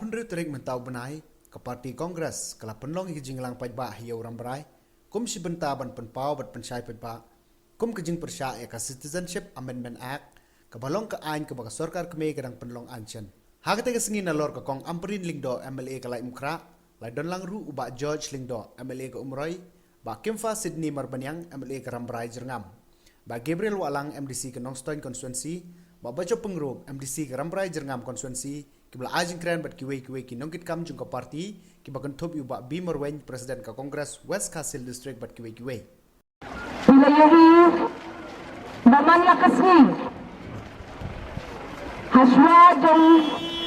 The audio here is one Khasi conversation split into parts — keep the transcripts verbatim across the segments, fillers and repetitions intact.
Hynriew tarik mynta u bnai, ka party Congress ka la pynlong ïa ka jingïalang paidbah ha Ïew Rambrai kum shi bynta ban pynpaw bad pynshai paidbah kum ka jingpyrshah ïa ka Citizenship Amendment Act, kaba long ka aiñ kaba ka sorkar kmie ka dang pynlong ancen. Ha katei ka sngi nalor ka Kong Ampareen Lyngdoh, M L A ka Laitumkhrah, la don lang ruh u Bah George Lyngdoh, M L A ka Umroi, Bah Kempha Sydney Marbaniang, M L A ka Rambrai Jyrngam, Bah Gabriel Wahlang, M D C ka Nongstoiñ Constituency, Bah Bajop Pyngrope, M D C ka Rambrai Jyrngam Constituency, kiba la ai jingkren bad kiwei kiwei ki nongkitkam jong ka party, kiba kynthup ïa u Bah B Marwein, President ka Congress West Khasi Hills District, bad kiwei kiwei. Phi la ïohi ba man la ka sngi, hashwa jong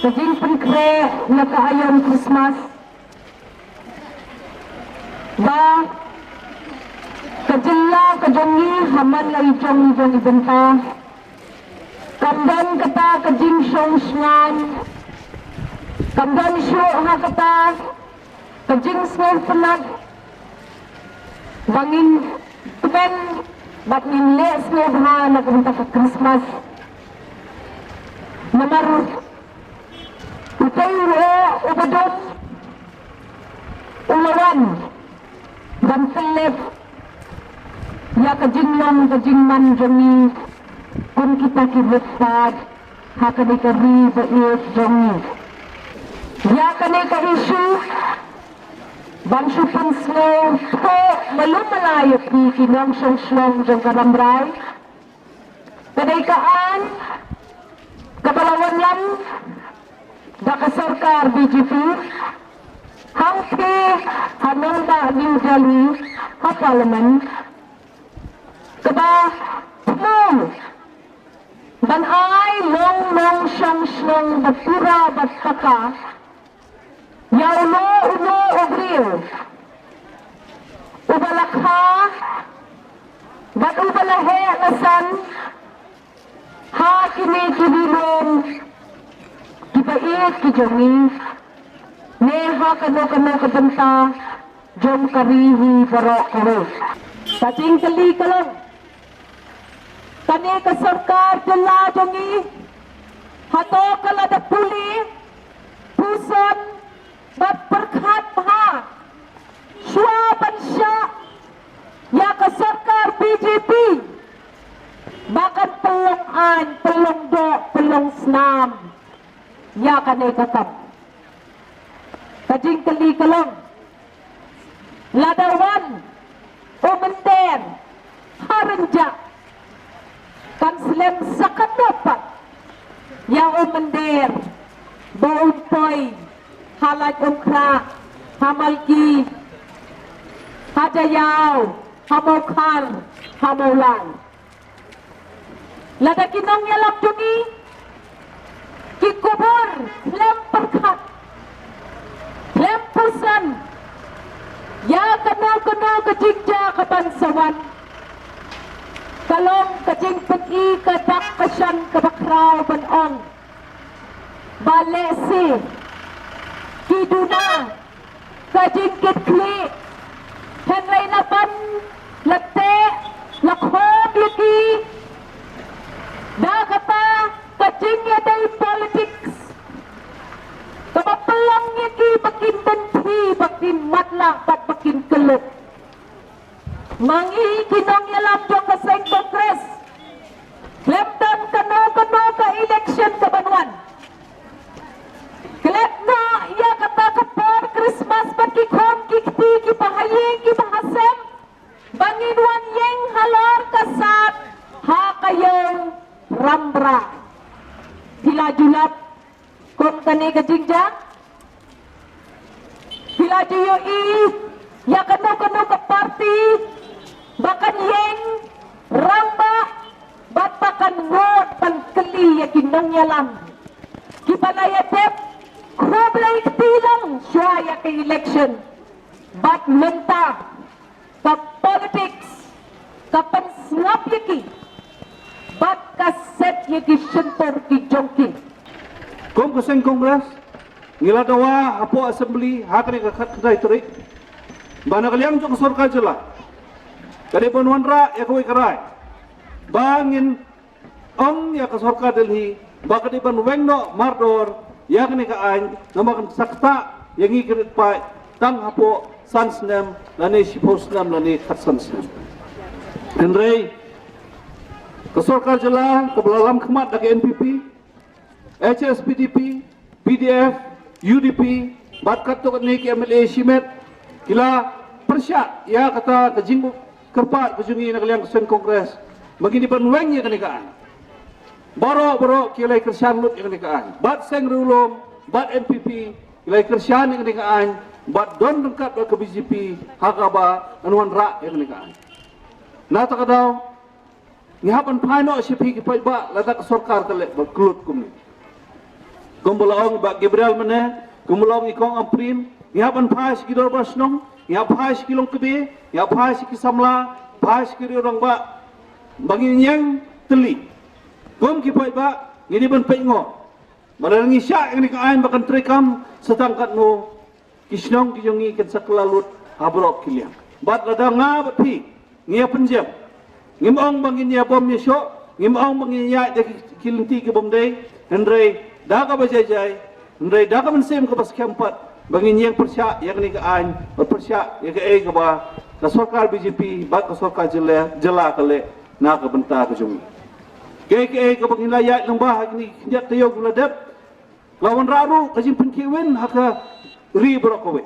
ka jingpynkhreh ïa ka aïom Christmas, ba ka jylla ka jong ngi ha man la i jong i jong i bynta kam don kata ka jingshong shngain, kam don shuh ha kata ka jingsngewtynnat ba ngin tymmen bad ngin leh sngewbha na ka bynta ka Christmas. Namar utei u leh u ba dum u la wan ban pyllep ïa ka jinglong ka jingman jong ngi kum kita ki riewpaid ha kane ka ri ba ïeit jong ngi. Ïa kane ka issue ban shu pynsngewthuh malu mala ïa phi ki nongshong shnong jong ka Rambrai, ka dei ka aiñ kaba la wanlam da ka sorkar B J P hangtei ha nongbah New Delhi ha Parliament, kaba thmu ban ai long nongshong shnong ba pura ba paka ïa uno uno u briew uba la kha bad uba la heh la san ha kine ki ri lum kiba ïeit ki jong ngi, ne ha kano kano ka bynta jong ka ri hi baroh kawei. Ka jingkylli ka long, kane ka sorkar jylla jong ngi hato ka la da pule, puson bad pyrkhat bha shuwa ban shah ïa ka sorkar B J P ba kan pynlong aiñ, pynlong doh, pynlong snam ïa kane ka kam? Ka jingkylli ka long, lada wan u mynder ha rynjah, kan slem sa katno pat ïa u mynder ba un poi ha Laitumkhrah, ha Malki, ha Jaïaw, ha Mawkhar, ha Mawlai. Lada ki nongïalam jong ngi ki kubur khlem pyrkhat, khlem puson ïa kano kano ka jingjia ka ban sa wan, ka long ka jingpyni ka dak ka shan kaba khraw ban ong ba lehse ki duna ka jingkitkhlieh, hynrei la ban la teh la khom ïa ki da kata ka jingïadei politics kaba pynlong ïa ki ba kin bynta, ba kin matlah bad ba kin kylluid. Ma ngi ki nongïalam jong ka seng Congress, khlem don kano kano ka election ka ban wan, klet noh ïa kata ka por Christmas bad ki khun ki kti kiba ha ïing kiba ha sem ba ngin wan ïeng halor ka sap ha ka ïew Rambrai. Phi la ju lap kum kane ka jingjia? Phi la ju ïohi ïa kano kano ka party ba kan ïeng rangbah bad ba kan vote ban kylli ïa ki nongïalam kiba la ïa dep khublei kti lang shuwa ïa ka election? Bad mynta ka politics ka pynsngap ïa ki bad ka set ïa ki shyntur ki jong ki. Kum ka seng Congress, ngi la dawa hapoh Assembly ha kane ka khatkhyndai tarik ba na ka liang jong ka sorkar jylla ka dei ban wanrah ïa kawei ka rai ba ngin ong ïa ka sorkar Delhi ba ka dei ban weng noh mardor ïa kane ka aiñ, namar kan sa ktah ïa ngi ki rit paid tang hapoh san snem lane shiphew snem lane khatsan snem. Hynrei ka sorkar jylla kaba la lam khmat da ka N P P, H S P D P, P D F, U D P, bad katto katne ki M L A shimet, ki la pyrshah ïa kata ka jingkyrpad ka jong ngi na ka liang ka seng Congress ba ngin ïa ban weng ïa kane ka aiñ. Baroh baroh ki la ïa kyrshan lut ïa kane ka aiñ. Bad seng Riewlum, bad N P P, ki la ïa kyrshan ïa kane ka aiñ. Bad don ryngkat bad ka B J P ha kaba yn wanrah ïa kane ka aiñ. Na kata ka daw ngi hap ban phai noh sha phi ki paidbah lada ka sorkar ka leh ba kyllut kumne. Kumba la ong i Bah Gabriel mynne, kumba la ong i Kong Ampareen, ngi hap ban phai sha ki dorbar shnong, ngi hap phai sha ki longkmie, ngi hap phai sha ki samla, phai sha ki riew rangbah ba ngin ïeng tylli. Kum ki paidbah ngi dei ban peit noh ba lada ngi shah ïa kane ka aiñ ba kan treikam sa tang katno ki shnong ki jong ngi kin sa kylla lut ha baroh ki liang. Bad lada nga bad phi ngi ïa pynjem, ngim ong ba ngin ïa bom ïa shoh, ngim ong ba ngin ïa ïaid da ki, ki lynti ki bym dei, hynrei da kaba jai jai, hynrei da ka mynsiem kaba skhem pat ba ngin ïeng pyrshah ïa kane ka aiñ, ba pyrshah ïa kaei kaba ka sorkar B J P bad ka sorkar jylla, jylla ka leh na ka bynta ka jong ngi. Kaei kaei kaba ngin la ïaid lyngba ha kine ki khyndiat taïew kiba la dep, la wanrah ruh ka jingpynkhih win ha ka ri baroh kawei.